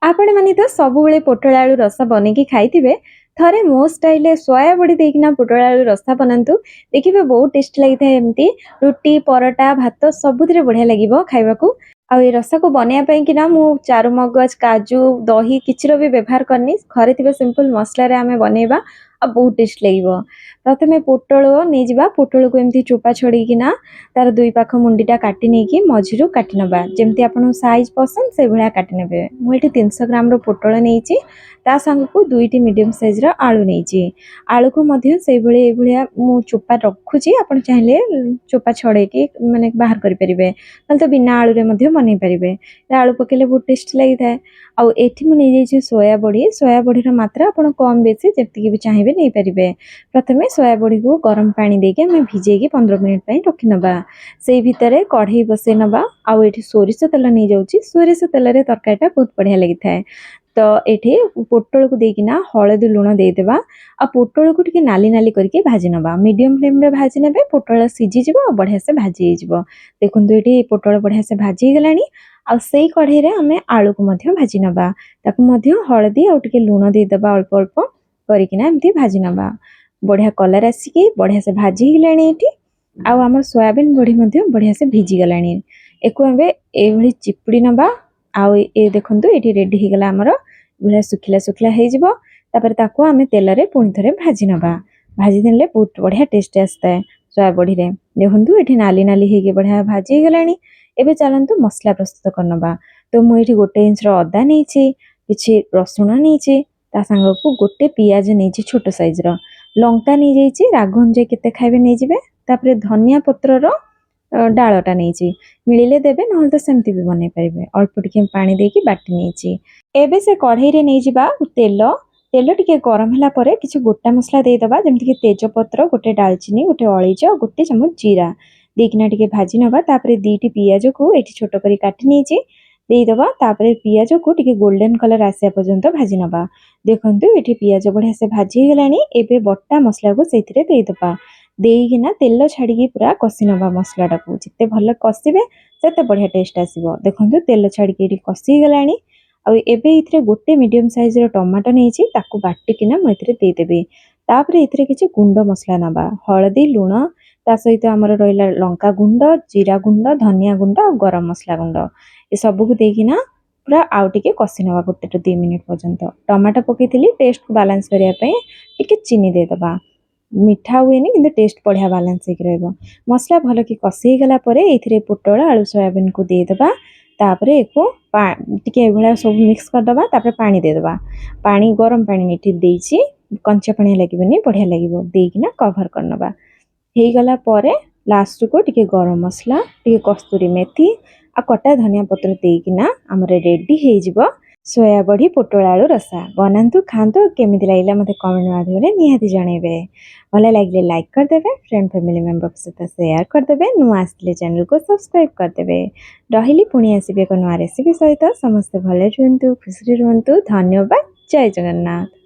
ଆପଣମାନେ ତ ସବୁବେଳେ ପୋଟଳ ଆଳୁ ରସା ବନେଇକି ଖାଇଥିବେ। ଥରେ ମୋ ଷ୍ଟାଇଲରେ ସୋୟା ବଡ଼ି ଦେଇକିନା ପୋଟଳ ଆଳୁ ରସା ବନାନ୍ତୁ, ଦେଖିବେ ବହୁତ ଟେଷ୍ଟି ଲାଗିଥାଏ। ଏମିତି ରୁଟି, ପରଟା, ଭାତ ସବୁଥିରେ ବଢ଼ିଆ ଲାଗିବ ଖାଇବାକୁ। ଆଉ ଏ ରସାକୁ ବନେଇବା ପାଇଁକିନା ମୁଁ ଚାରୁମଗଜ, କାଜୁ, ଦହି କିଛିର ବି ବ୍ୟବହାର କରିନି। ଘରେ ଥିବା ସିମ୍ପଲ୍ ମସଲାରେ ଆମେ ବନେଇବା ଆଉ ବହୁତ ଟେଷ୍ଟ ଲାଗିବ। ପ୍ରଥମେ ପୋଟଳ ନେଇଯିବା। ପୋଟଳକୁ ଏମିତି ଚୋପା ଛଡ଼େଇକିନା ତାର ଦୁଇ ପାଖ ମୁଣ୍ଡିଟା କାଟି ନେଇକି ମଝିରୁ କାଟି ନେବା। ଯେମିତି ଆପଣଙ୍କୁ ସାଇଜ୍ ପସନ୍ଦ, ସେଇଭଳିଆ କାଟି ନେବେ। ମୁଁ ଏଠି 300 ଗ୍ରାମର ପୋଟଳ ନେଇଛି। ତା ସାଙ୍ଗକୁ ଦୁଇଟି ମିଡ଼ିୟମ୍ ସାଇଜ୍ର ଆଳୁ ନେଇଛି। ଆଳୁକୁ ମଧ୍ୟ ସେଇଭଳି ଏଇଭଳିଆ ମୁଁ ଚୋପା ରଖୁଛି। ଆପଣ ଚାହିଁଲେ ଚୋପା ଛଡ଼େଇକି ମାନେ ବାହାର କରିପାରିବେ, ନହେଲେ ତ ବିନା ଆଳୁରେ ମଧ୍ୟ ବନେଇ ପାରିବେ। ଆଳୁ ପକେଇଲେ ବହୁତ ଟେଷ୍ଟି ଲାଗିଥାଏ। ଆଉ ଏଠି ମୁଁ ନେଇଯାଇଛି ସୋୟା ବଡ଼ି। ସୋୟା ବଡ଼ିର ମାତ୍ରା ଆପଣ କମ୍ ବେଶୀ ଯେତିକି ବି ଚାହିଁବେ ନେଇପାରିବେ। ପ୍ରଥମେ ସୋୟା ବଡ଼ିକୁ ଗରମ ପାଣି ଦେଇକି ଆମେ ଭିଜେଇକି 15 ମିନିଟ୍ ପାଇଁ ରଖିନେବା। ସେଇ ଭିତରେ କଢ଼େଇ ବସେଇ ନେବା। ଆଉ ଏଠି ସୋରିଷ ତେଲ ନେଇଯାଉଛି। ସୋରିଷ ତେଲରେ ତରକାରୀଟା ବହୁତ ବଢ଼ିଆ ଲାଗିଥାଏ। ତ ଏଠି ପୋଟଳକୁ ଦେଇକିନା ହଳଦୀ, ଲୁଣ ଦେଇଦେବା ଆଉ ପୋଟଳକୁ ଟିକେ ନାଲି ନାଲି କରିକି ଭାଜି ନେବା। ମିଡ଼ିୟମ୍ ଫ୍ଲେମ୍ରେ ଭାଜି ନେବେ, ପୋଟଳ ସିଝିଯିବ ଆଉ ବଢ଼ିଆ ସେ ଭାଜି ହେଇଯିବ। ଦେଖନ୍ତୁ, ଏଠି ପୋଟଳ ବଢ଼ିଆ ସେ ଭାଜି ହେଇଗଲାଣି। ଆଉ ସେଇ କଢ଼େଇରେ ଆମେ ଆଳୁକୁ ମଧ୍ୟ ଭାଜି ନେବା। ତାକୁ ମଧ୍ୟ ହଳଦୀ ଆଉ ଟିକେ ଲୁଣ ଦେଇଦେବା। ଅଳ୍ପ ଅଳ୍ପ କରିକିନା ଏମିତି ଭାଜି ନେବା। ବଢ଼ିଆ କଲର୍ ଆସିକି ବଢ଼ିଆ ସେ ଭାଜି ହେଇଗଲାଣି ଏଠି। ଆଉ ଆମର ସୋୟାବିନ୍ ବଢ଼ି ମଧ୍ୟ ବଢ଼ିଆ ସେ ଭିଜିଗଲାଣି। ଏକୁ ଏବେ ଏଇଭଳି ଚିପୁଡ଼ି ନେବା। ଆଉ ଏ ଦେଖନ୍ତୁ, ଏଠି ରେଡ଼ି ହେଇଗଲା ଆମର। ଏଭଳିଆ ଶୁଖିଲା ଶୁଖିଲା ହେଇଯିବ। ତାପରେ ତାକୁ ଆମେ ତେଲରେ ପୁଣି ଥରେ ଭାଜି ନେବା। ଭାଜି ଦେଲେ ବହୁତ ବଢ଼ିଆ ଟେଷ୍ଟ ଆସିଥାଏ ସୋୟା ବଢ଼ିରେ। ଦେଖନ୍ତୁ, ଏଠି ନାଲି ନାଲି ହେଇକି ବଢ଼ିଆ ଭାଜି ହେଇଗଲାଣି। ଏବେ ଚାଲନ୍ତୁ ମସଲା ପ୍ରସ୍ତୁତ କରିନେବା। ତ ମୁଁ ଏଠି 1 ଇଞ୍ଚର ଅଦା ନେଇଛି, କିଛି ରସୁଣ ନେଇଛି, ତା ସାଙ୍ଗକୁ ଗୋଟେ ପିଆଜ ନେଇଛି ଛୋଟ ସାଇଜ୍ର, ଲଙ୍କା ନେଇଯାଇଛି, ରାଗ ଅନୁଯାୟୀ କେତେ ଖାଇବେ ନେଇଯିବେ। ତାପରେ ଧନିଆ ପତ୍ରର ଡାଳଟା ନେଇଛି। ମିଳିଲେ ଦେବେ, ନହେଲେ ତ ସେମିତି ବି ବନେଇ ପାରିବେ। ଅଳ୍ପ ଟିକେ ପାଣି ଦେଇକି ବାଟି ନେଇଛି। ଏବେ ସେ କଢ଼େଇରେ ନେଇଯିବା ତେଲ। ତେଲ ଟିକେ ଗରମ ହେଲା ପରେ କିଛି ଗୋଟା ମସଲା ଦେଇଦେବା, ଯେମିତିକି ତେଜପତ୍ର ଗୋଟେ, ଡାଲଚିନି ଗୋଟେ, ଅଳେଇଚ, 1 ଚାମଚ ଜିରା ଦେଇକିନା ଟିକେ ଭାଜି ନେବା। ତାପରେ ଦୁଇଟି ପିଆଜକୁ ଏଠି ଛୋଟ କରି କାଟି ନେଇଛି, ଦେଇଦେବା। ତାପରେ ପିଆଜକୁ ଟିକେ ଗୋଲ୍ଡେନ୍ କଲର୍ ଆସିବା ପର୍ଯ୍ୟନ୍ତ ଭାଜି ନେବା। ଦେଖନ୍ତୁ, ଏଠି ପିଆଜ ବଢ଼ିଆ ସେ ଭାଜି ହେଇଗଲାଣି। ଏବେ ବଟା ମସଲାକୁ ସେଇଥିରେ ଦେଇଦେବା। ଦେଇକିନା ତେଲ ଛାଡ଼ିକି ପୁରା କଷି ନେବା ମସଲାଟାକୁ। ଯେତେ ଭଲ କଷିବେ, ସେତେ ବଢ଼ିଆ ଟେଷ୍ଟ ଆସିବ। ଦେଖନ୍ତୁ, ତେଲ ଛାଡ଼ିକି ଏଠି କଷି ହେଇଗଲାଣି। ଆଉ ଏବେ ଏଇଥିରେ ଗୋଟେ ମିଡ଼ିୟମ୍ ସାଇଜ୍ର ଟମାଟୋ ନେଇଛି, ତାକୁ ବାଟିକିନା ମୁଁ ଏଥିରେ ଦେଇଦେବି। ତାପରେ ଏଥିରେ କିଛି ଗୁଣ୍ଡ ମସଲା ନେବା, ହଳଦୀ, ଲୁଣ, ତା ସହିତ ଆମର ରହିଲା ଲଙ୍କା ଗୁଣ୍ଡ, ଜିରା ଗୁଣ୍ଡ, ଧନିଆ ଗୁଣ୍ଡ ଆଉ ଗରମ ମସଲା ଗୁଣ୍ଡ। ଏସବୁକୁ ଦେଇକିନା ପୁରା ଆଉ ଟିକେ କଷି ନେବା 1 ଟୁ 2 ମିନିଟ୍ ପର୍ଯ୍ୟନ୍ତ। ଟମାଟୋ ପକେଇଥିଲି ଟେଷ୍ଟକୁ ବାଲାନ୍ସ କରିବା ପାଇଁ। ଟିକେ ଚିନି ଦେଇଦେବା। ମିଠା ହୁଏନି, କିନ୍ତୁ ଟେଷ୍ଟ ବଢ଼ିଆ ବାଲାନ୍ସ ହେଇକି ରହିବ। ମସଲା ଭଲକି କଷି ହେଇଗଲା ପରେ ଏଇଥିରେ ପୋଟଳ, ଆଳୁ, ସୋୟାବିନ୍କୁ ଦେଇଦେବା। ତାପରେ ଏକୁ ଟିକେ ଏଭଳିଆ ସବୁ ମିକ୍ସ କରିଦେବା। ତାପରେ ପାଣି ଦେଇଦେବା। ପାଣି, ଗରମ ପାଣି ଏଠି ଦେଇଛି, କଞ୍ଚା ପାଣି ଲାଗିବନି, ବଢ଼ିଆ ଲାଗିବ। ଦେଇକିନା କଭର୍ କରିନେବା। ହେଇଗଲା ପରେ ଲାଷ୍ଟକୁ ଟିକେ ଗରମ ମସଲା, ଟିକେ କସ୍ତୁରୀ ମେଥି ଆଉ କଟା ଧନିଆ ପତ୍ର ଦେଇକିନା ଆମର ରେଡ଼ି ହେଇଯିବ ସୋୟା ବଡ଼ି ପୋଟଳ ଆଳୁ ରସା। ବନାନ୍ତୁ, ଖାଆନ୍ତୁ। କେମିତି ଲାଗିଲା ମୋତେ କମେଣ୍ଟ ମାଧ୍ୟମରେ ନିହାତି ଜଣାଇବେ। ଭଲ ଲାଗିଲେ ଲାଇକ୍ କରିଦେବେ, ଫ୍ରେଣ୍ଡ, ଫ୍ୟାମିଲି ମେମ୍ବରଙ୍କ ସହିତ ସେୟାର କରିଦେବେ। ନୂଆ ଆସିଥିଲେ ଚ୍ୟାନେଲକୁ ସବସ୍କ୍ରାଇବ୍ କରିଦେବେ। ରହିଲି, ପୁଣି ଆସିବି ଏକ ନୂଆ ରେସିପି ସହିତ। ସମସ୍ତେ ଭଲରେ ରୁହନ୍ତୁ, ଖୁସିରେ ରୁହନ୍ତୁ। ଧନ୍ୟବାଦ। ଜୟ ଜଗନ୍ନାଥ।